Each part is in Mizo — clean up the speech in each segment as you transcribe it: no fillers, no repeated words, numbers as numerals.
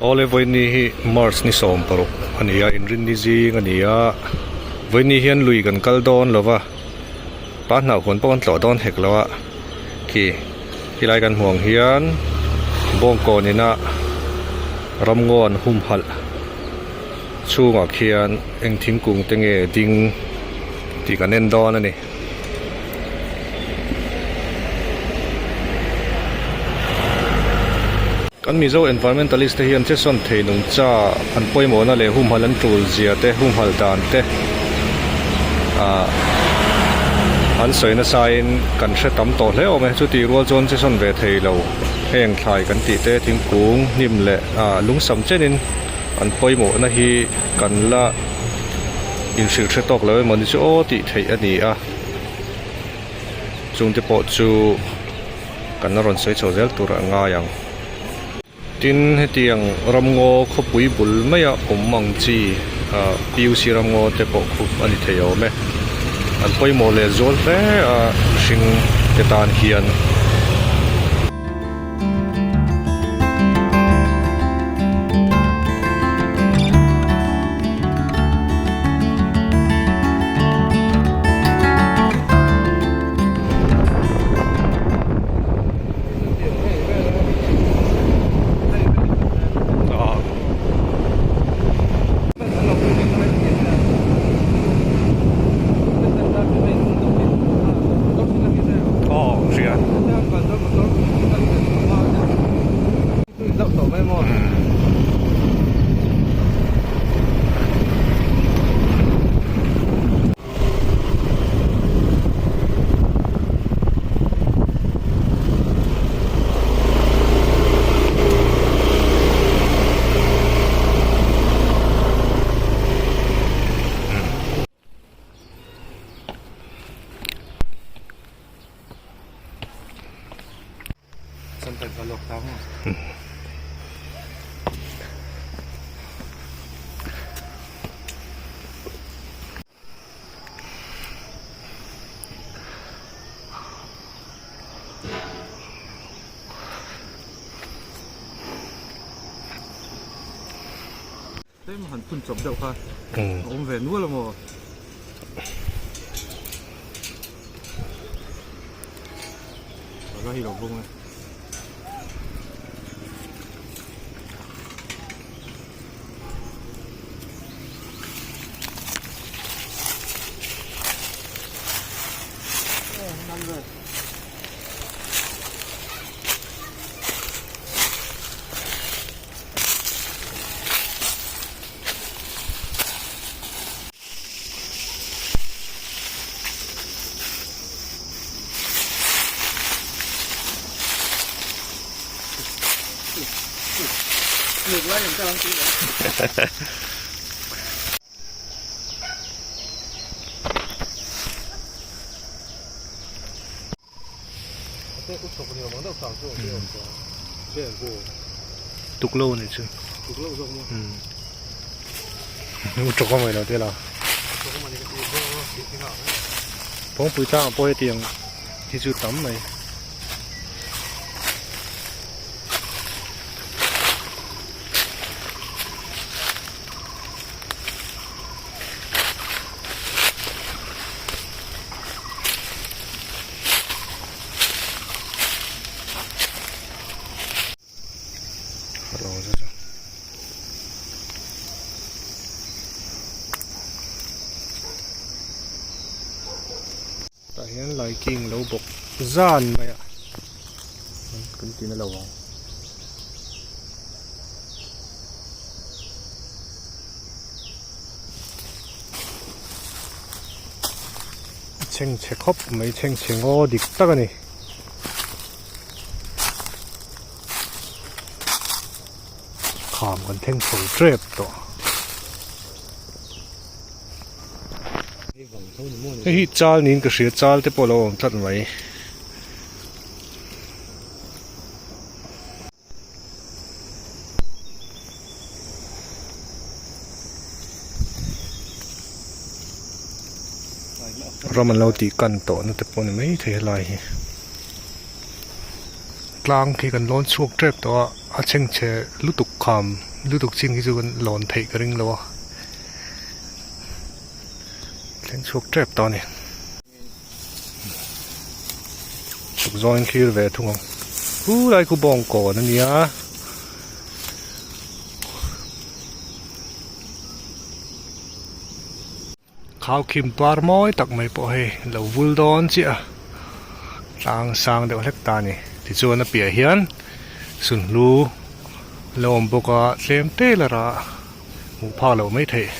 Awle vawiinni hi March ni 16 a ni a, inrinni zing a ni a, vawiinni hian lui kan kal dawn lo va, pa hnauhhawn pawh kan tlawh dawn hek lo a, khi helai kan hmuh ang hian bawngkawn ina ramngaw an humhalh chhungah khian eng thingkung te nge ding tih kan en dawn a ni. Kan Mizo environmentalist te hian chesawn thei nungcha an pawimawhna leh humhalh an tul zia te, humhalh dan te ah an sawi nasain kan hre tam tawh hle awm e. Chutih rual chuan chesawn ve thei lo heng thlai kan tih te thingkung hnim leh ah lungsam chenin an pawimawhna hi kan la inhrilh hre tawk lo emaw ni chu aw tih theih a ni a, chungte pawh chu kan la rawn sawi chho zel tur a ngai ang. Tin, hetiang ramngaw khawpui bul maia awm ang chi ah PUC ramngaw te pawh khup a ni thei awm e. An pawimawh leh zual hle a mihring te tan hian. Tlem han phun chawp deuh kha a awm ve nual a maw? Ala hi lo bawng e. Tuk lo ni chu u tawk a mai lo te la kawngpui tlang ah pawh hetiang hi chu tam mai. Tah hian laiking lo bawk zan mai a kan ti na lo ang. Chhengchhe khawp mai chhengchhe ngaw dik tak a ni. Kham kan thleng chho tep tawh. Hei hi chal niin ka hria chal te pawh a lo awm tlat mai. Ram an lo tih kan tawh na te pawh ni mai thei helai hi tlang khi kan lawn chhuak tep tawh a a chhengchhe lutuk kham lutuk chin khi chu kan lawn theih ka ring lo a thleng chhuak tep tawh a ni. Chhuk zawngin thlir ve thung ang hu lai khu bawng kawn a nia. Khaukhim par mawi tak mai pawh hei lo vul dawn chiah a tlang sang deuh hlek ta a ni. Tichuan a piah hian sunhlu lo awm bawk a tlem te la rah hmuh phak loh mai theih.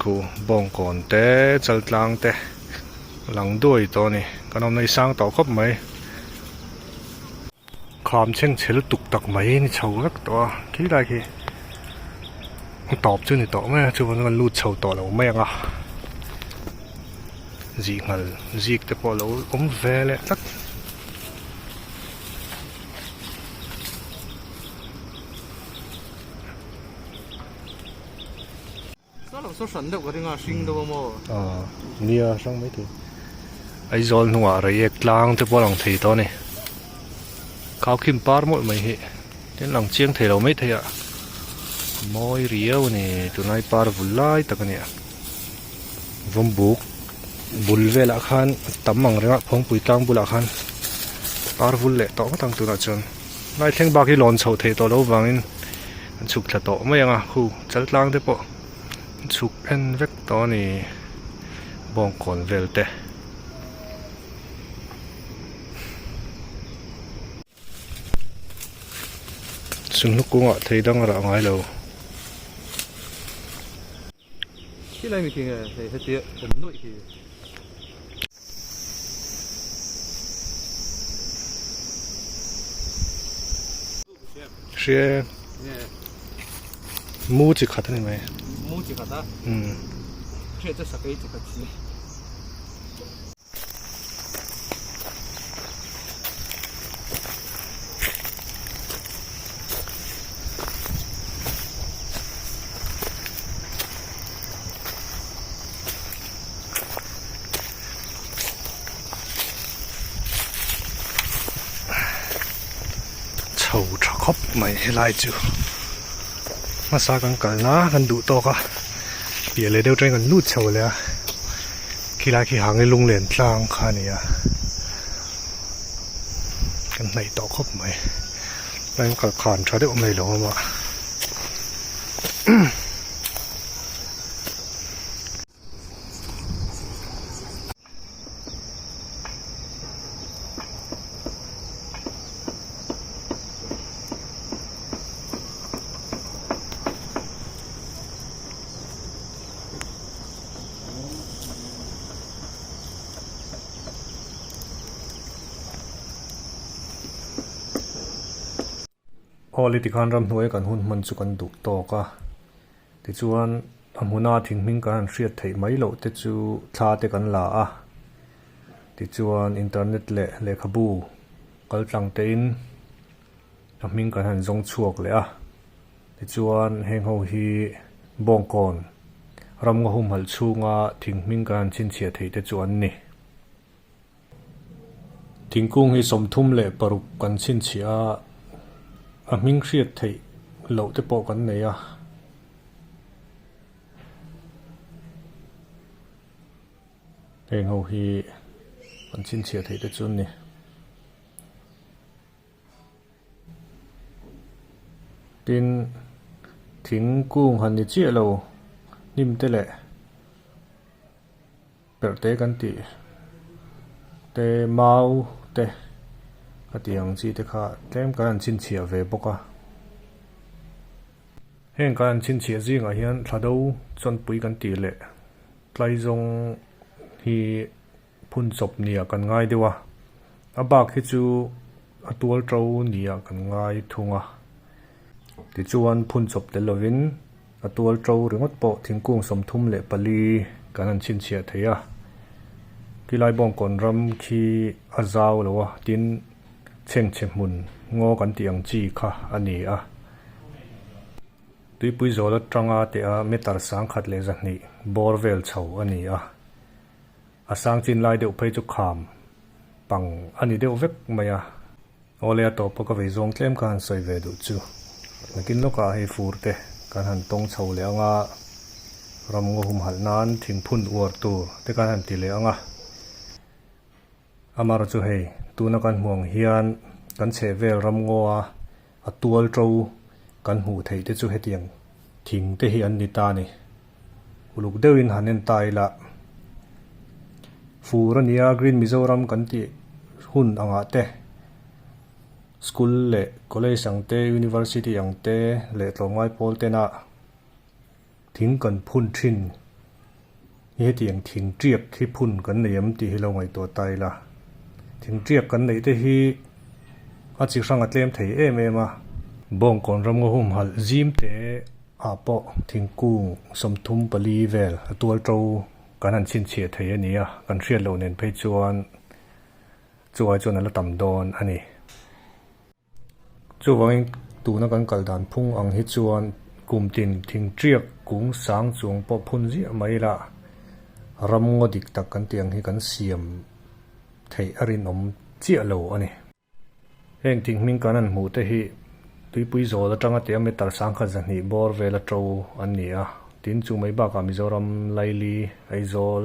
Khu bawngkawn te chaltlang te lang duai tawh a ni kan awmna hi sang tawh khawp mai. Kham chhengchhe lutuk tak mai ni chho vek tawh a khi lai khi a tawp chu ni tawh mai a chuan kan lut chho tawh lo mai ang a zih nghal zik te pawh a lo awm ve leh tlat. Saw lo saw hran deuh ka ring a, hring deuh a maw? Aw, nia hrang mai thei. Aizawl hnungah reiek tlang te pawh a lang thei tawh a ni. Khaukhim par mawlh mai hi tin lang chiang thei lo mai thei a, a mawi riau a ni tunlai par vul lai tak a nia. Vawmbuk bul velah khan a tam ang reng a, Phawngpui tlang bulah khan par vul leh tawh ngawt ang tunah chuan. Lai thleng bak hi lawn chhoh theih tawh loh vangin an chhuk thla tawh mai ang a, khu chal tlang te pawh an chhuk en vek tawh a ni bawngkawn vel te. Sunhlu kungah thei dang a rah ngai lo. Khilai mi khi nge hei hetia awm nuaih hi. Hria mu chi khat a ni mai. Mu chi khat a? Umm. Hria chu sakei chi khat si. Chho tha khawp mai helai chu hmasa kan kalna kan duh tawk a piah leh deuh tangin kan lut chho leh a khilai khi hang hi lunglen tlang kha a ni a kan hnaih tawh khawp mai tlai kal khan tha deuh mai lo awm a. Aw le tikhan ramhnuaia kan hun hman chu kan duh tawk a tichuan a hmuna thing hming kan han hriat theih mai loh te chu thla te kan la a tichuan internet leh lehkhabu kal tlang te in a hming kan han zawng chhuak leh a tichuan heng ho hi bawngkawn ramngaw humhalh chhunga thing hming kan han chhinchhiah theih te chu an ni. Thingkung hi 36 kan chhinchhiah a, a hming hriat theih loh te pawh kan nei a. Heng ho hi kan chhinchhiah theih te chu an ni. Tin, thingkung han ni chiah lo hnim te leh. Perh te kan tih te mau te ka tih ang chi te kha tlem kan han chhinchhiah ve bawk a. Heng kan han chhinchhiah zingah hian thlado chawnpui kan tih leh tlaizawng hi phun chawp nia kan ngai deuh a, a bak hi chu a tual to nia kan ngai thung a. Tichuan phun chawp tel lovin a tual to ringawt pawh thingkung 34 kan han chhinchhiah thei a. Khilai bawngkawn ram khi a zau lo a, tin chhengchhe hmun ngaw kan tih ang chi kha a ni a. Tuipui zawl atanga teh a meter 1100 bawr vel chho a ni a. A sang chin lai deuh phei chu kham pang a ni deuh vek mai a. Awle a tawpa ka vei zawng tlem ka han sawi ve duh chu. Nakin lawkah hei fur te kan han tawng chho leh ang a, ramngaw humhalh nan thingphun uar tur te kan han ti leh ang a. Amaherawhchu chu hei tuna kan hmuh ang hian kan chhehvel ramngaw a a tual to kan hmuh theih te chu hetiang thing te hi an ni ta a ni. Uluk deuhin han en ta ila fur a nia Green Mizoram kan tih hun angah te school leh college ang te university ang te leh tlawmngai pawl tena thing kan phun thin hi hetiang thing tiak hi phun kan nei em tih hi lo ngaihtuah ta ila thing tiak kan neih te hi a chi hrang a tlem thei em em a. Bawngkawn ramngaw humhalh zim te ah pawh thingkung 34 vel a tual to kan han chhinchhiah thei a ni a, kan hriat loh nen phei chuan chuai chuan a la tam dawn a ni. Chuvangin tuna kan kal dan phung ang hi chuan kum tin thing tiak kung sang chuang pawh phun ziah mai ila ramngaw dik tak kan tih ang hi kan siam theih a rinawm chiah lo a ni. Heng thing hming kan han hmuh te hi tuipui zawl atanga tia meter 1200 bawr vela to an ni a, tin chu mai bakah Mizoram Laili Aizawl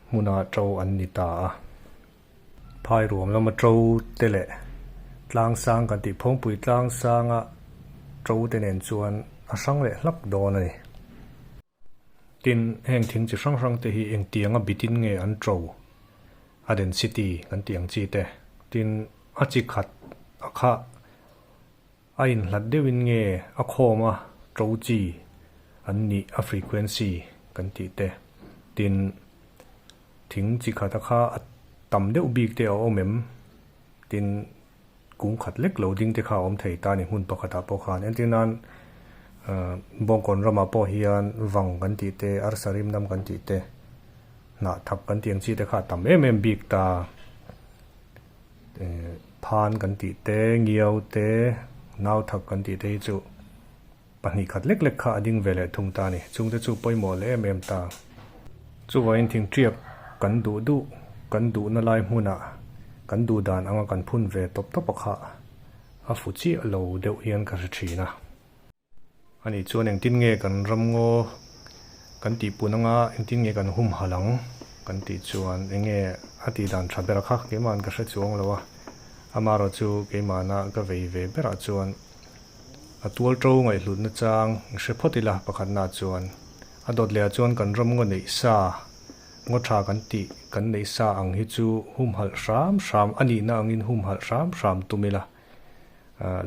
hmuna to an ni ta a. Phai ruam lama to te leh tlang sang kan tih phawngpui tlang sanga to te nen chuan a hrang leh hlak dawn a ni. Tin, heng thing chi hrang hrang te hi engtianga bitin nge an to a density kan tih ang chi te. Tin, a chi khat a kha a inhlat deuhin nge a khawm a to chi an nih a frequency kan tih te. Tin, thing chi khat a kha a tam deuh bik te a awm em? Tin, kung khat lek lo ding te kha a awm thei ta a ni hmun pakhatah pawh khan. Entir nan Bawngkawn ramah pawh hian vang kan tih te, arsa rimnam kan tih te, hnah thak kan tih ang chi te kha a tam em em bik ta. Phan kan tih te, ngiau te, nau thak kan tih te hi chu pahnih khat lek lek kha a ding ve leh thung ta a ni. Chungte chu pawimawh leh em em ta. Chuvangin thingtiak kan duh duh, kan duhna lai hmunah kan duh dan anga kan phun ve tawp tawp a kha a fu chiah lo deuh hian ka hre thin a. Ani chuan engtin nge kan ramngaw kan tihpun anga engtin nge kan humhalh ang kan tih chuan enge a tih dan tha ber a kha keimahn ka hre chuang lo a. Amaherawhchu keimahna ka vei ve berah chuan A tual to ngaihhlutna chang i hre phawt ila pakhatna chuan a dawt lehah chuan kan ram ngaw neih sa, ngaw tha kan tih kan neih sa ang hi chu humhalh hram hram a nihna angin humhalh hram hram tum ila.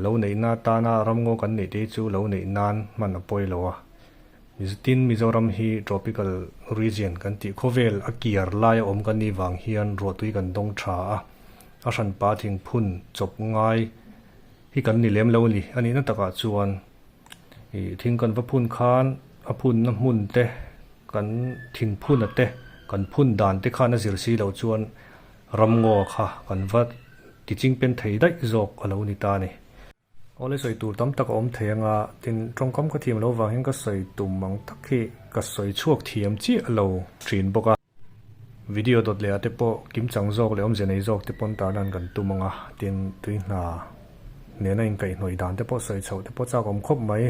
Lo neihna atana ram ngaw kan neih te hi chu lo neih nan hman a pawi lo a. Tin Mizoram hi tropical region kan tih khawvel a kiar laia awm kan nih vang hian ruahtui kan dawng tha a, a hranpa thingphun chawp ngai hi kan ni lem lo a ni. A nihna takah chuan ih thing kan va phun khan a phunna hmun te kan thing phuna te kan phun dan te khan a zir si loh chuan ramngaw kha kan va ti ching pen thei daih zawk a lo ni ta a ni. Awle sawi tur tam tak a awm thei anga tin tawngkam ka thiam loh vang hian ka sawi tum ang tak hi ka sawi chhuak thiam chiah lo thin bawk a. Video dawt leh ah te pawh kimchang zawk leh awmze nei zawk te pawn tarlan kan tum ang a, tin tui hna nena inkaihhnawih dan te pawh sawi chhoh te pawh chak awm khawp mai.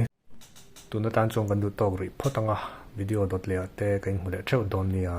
Tun atan chuan kan duh tawk rih phawt ang a, video dawt leh ah te ka inhmu leh theuh dawn nia.